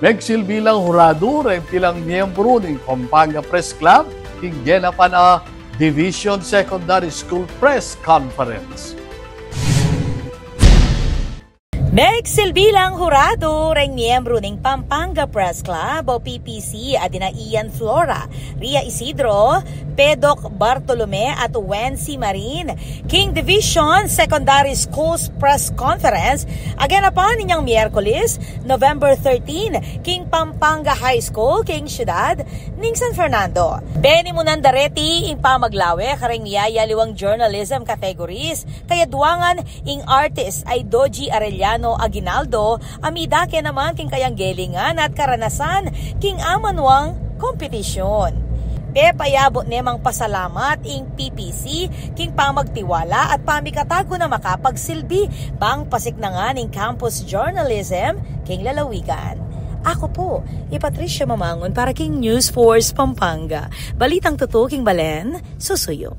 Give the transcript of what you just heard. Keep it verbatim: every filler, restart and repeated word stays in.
Megsilbi lang hurado reng pilang miyembru ning Pampanga Press Club king genapan a Division Secondary School Press Conference. Megsilbi lang hurado reng miyembru ning Pampanga Press Club o P P C a dina Ian Flora, Ria Isidro, Pedok Bartolome at Wency Marin king Division Secondary Schools Press Conference a genapan inyang Miyerkules, November thirteen, king Pampanga High School king syudad ning San Fernando. Benimunan da reti ing pamaglawe kareng miyayaliwang journalism categories, kayadwangan ing artist a i Doji Arellano Aguinaldo, a midake naman king kayang gelingan at karanasan king amanuang kompetisyun. Pepayabut ne mang pasalamat ing P P C king pamagtiwala at pamikatagu na makapagsilbi bang pasiknangan ing campus journalism king lalawigan. Aku pu i Patricia Mamangun para king News Force Pampanga. Balitang tutu king balen, susuyu.